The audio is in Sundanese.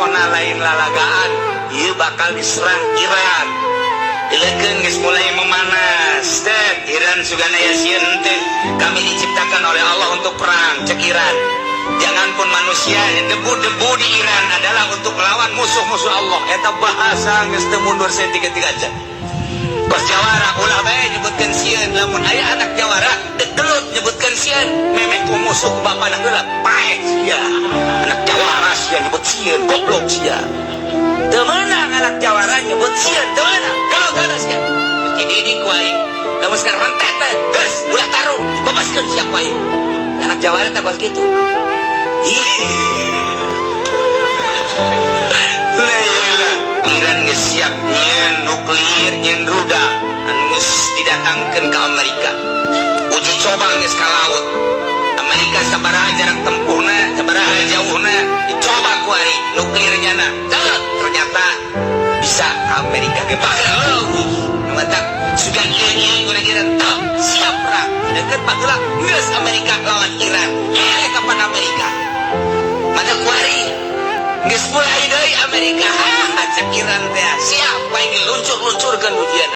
Lalakona lain lalagaan, ieu bakal diserang Iran. Dilekeun geus mulai memanas. Tet, Iran sugana ya sieun teh. Kami diciptakan oleh Allah untuk perang, cek Iran. Jangan pun manusia, debu-debu di Iran adalah untuk melawan musuh-musuh Allah. Eta bahasa geus teu mundur saeutik-eutik aja. Kos jawara ulah bae nyebutkeun sieun, lamun aya anak jawara dek gelut nyebutkeun sieun, memeh ku musuh ku bapana heula, paeh sia. Anak jawara sia nyebut sieun, goblok sia. Teu meunang anak jawara nyebut sieun, teu meunang. Gelut heula sia. Geus dididik ku aing. Lamun sekarang rentet teh, geus ulah tarung, dibebaskeun sia ku aing. Anak jawara teh kos kitu. Ih. Lah, Iran geus siap nyieun nuklir, nyieun rudal anu geus didatangkeun ka Amerika. Uji coba geus ka laut. Amerika sabaraha jarak tempuhna, sabaraha jauhna, dicoba ku ari nuklirnya na. Cet, ternyata bisa ka Amerika ge bakal leuwih. Nu matak sudah ieu-ieu urang Iran teu siap perang. Sedangkan baheula geus Amerika lawan Iran. Eh, kapan Amerika? Mata kuari geus mulai deui Amerika. Ha, cek Iran teh siap bae luncur-luncurkeun ujian.